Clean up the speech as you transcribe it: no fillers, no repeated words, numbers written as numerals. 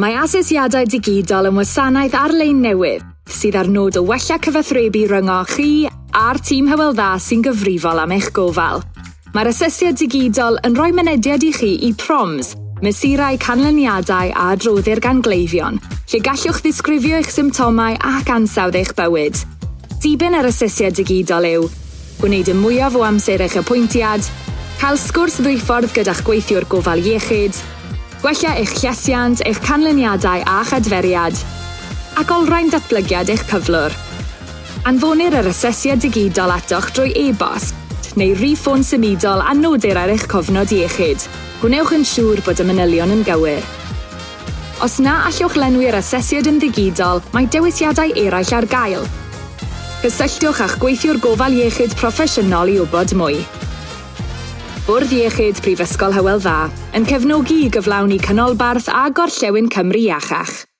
Mae asesiadau digidol yn wasanaeth ar-lein newydd sydd â'r nod o wella cyfathrebu rhyngoch chi a'r tîm Hywel Dda sy'n gyfrifol am eich gofal. Mae'r asesiad digidol yn rhoi mynediad i chi i PROMs, mesurau canlyniadau a adroddir gan gleifion, lle gallwch ddisgrifio eich symptomau ac ansawdd eich bywyd. Diben yr asesiad digidol yw gwneud y mwyaf o amser eich apwyntiad, cael sgwrs ddwyffordd gyda'ch gweithiwr gofal iechyd, gwella eich llesiant, eich canlyniadau a'ch adferiad, ac olrhain datblygiad eich cyflwr. Anfonir yr asesiad digidol atoch drwy e-bost neu rif ffôn symudol a nodir ar eich cofnod iechyd. Gwnewch yn siŵr bod y manylion yn gywir. Os na allwch lenwi'r asesiad yn ddigidol, mae dewisiadau eraill ar gael. Cysylltwch â'ch gweithiwr gofal iechyd proffesiynol i wybod mwy. Bwrdd Iechyd Prifysgol Hywel Dda, yn cefnogi i gyflawni Canolbarth a Gorllewin Cymru iachach.